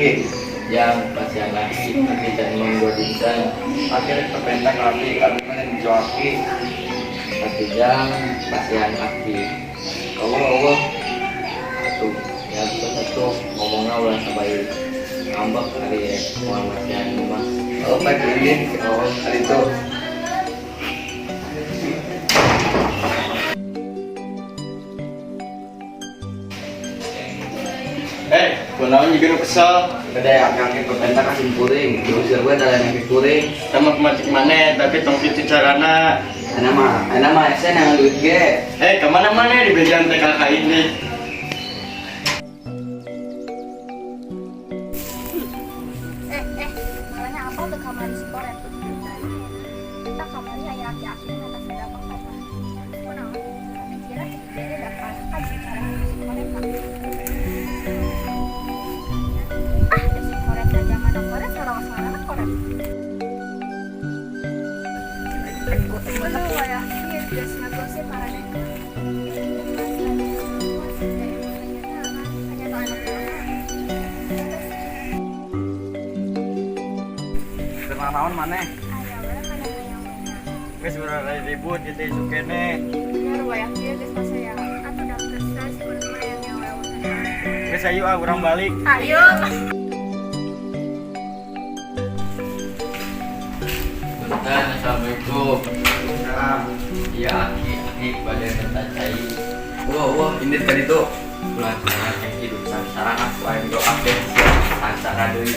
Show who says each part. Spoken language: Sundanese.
Speaker 1: aki.
Speaker 2: Jang pasihan aki, aki can emang 2 dinten.
Speaker 1: Aki rek pepenta ka abi, abi mah yang jo aki.
Speaker 2: Atuh Jang, pasihan aki.
Speaker 1: Eueuh eueuh.
Speaker 2: Atuh, ya terus atuh ngomongna ulah sampai ngambek ari rek moal masihan mah.
Speaker 1: Oh, pek ini.
Speaker 2: Oh,
Speaker 1: Hari itu.
Speaker 3: Eh, kunaon juga nu kesel?
Speaker 2: Gede aki pepenta ka simkuring, diusir we da lain aki kuring.
Speaker 3: Sama kemacik mana, tapi tong kitu carana.
Speaker 2: Ana mah ese nang duit ge.
Speaker 3: Eh, kemana mana di bejaan TKK ini?
Speaker 4: Eh, eh, makanya apa tuh kamari si koret? Kita kamari aya aki-aki minta sedekah apa? Kunaon? Tapi kira dia udah kalah kan cara si koret mah. Ah, da si koret da zaman koret sareng sareng koret. Aduh, waya ieu geus ngagosip maraneh. Kenyataan.
Speaker 1: Keur naon maneh?
Speaker 4: Aya we kana hayang we.
Speaker 3: Geus urang ribut gitu isuk keneh.
Speaker 4: Bener wayah kieu geus pasea. Atuh da kesel si kuring mah yang nyawa.
Speaker 3: Geus ayo ah urang balik.
Speaker 4: Ayo.
Speaker 2: Punten, assalamualaikum.
Speaker 1: Salam.
Speaker 2: Iya aki, aki bade minta cai.
Speaker 1: Wah, wah, ini tadi tuh.
Speaker 2: Ulah jangan yang hidup sangsara aku aing doakeun sia sangsara deui.